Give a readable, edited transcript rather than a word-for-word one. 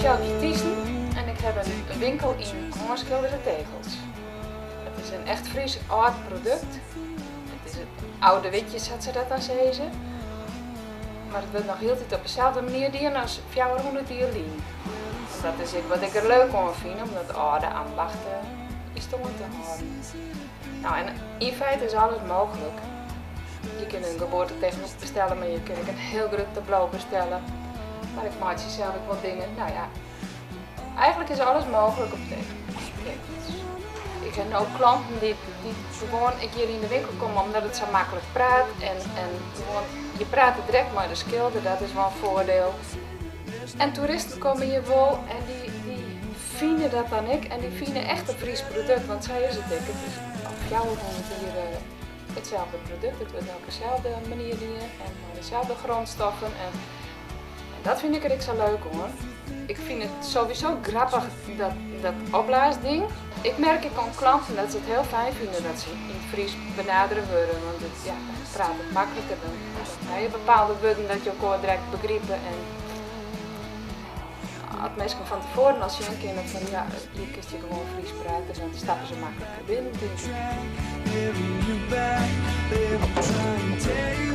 Sjoukje Thiessen en ik haw in winkel yn hânskildere tegels. It is in echt Frysk âld produkt. It is it oude witje sa't se dat dan sizze. Mar it wurdt noch hieltyd op deselde manier dien as 400 jier lyn. En dat is ek wat ik der leuk oan fyn, om dat âlde ambacht yn stân te hâlden. Nou, en yn feite is alles mooglik. Je kinne in geboartetegel bestelle, mar je kinne ek in hiel grut tableau bestelle. Mar ik meitsje sels ek wol dingen. Nou ja, eigentlik is alles mooglik op tegels. Ik ha no klanten dy't gewoan ek hjir yn de winkel komme omdat it sa maklik praat en gewoan, je prate direkt mei de skilder, dat is wol in foardiel. En toeristen komme hjir wol en dy fine dat dan ek en dy fine echt in Frysk produkt, want sa is it ek. It is al 400 jier itselde produkt, it wurdt op deselde manier dien en mei deselde grondstoffen en dat fyn ik der ek sa leuk oan. Ik fyn it sowieso grappich, dat opblaasding. Ik merk ek oan klanten dat se it hiel fijn fine dat se yn it Frysk benadere wurde, want it, ja, dan praat it makliker. Dan ha je bepaalde wurden dat je elkoar direkt begripe en as minsken fan tefoaren al sjen kinne fan ja, hjir kinst hjir gewoan Frysk prate, dan stappe se makliker binnen, tink ik.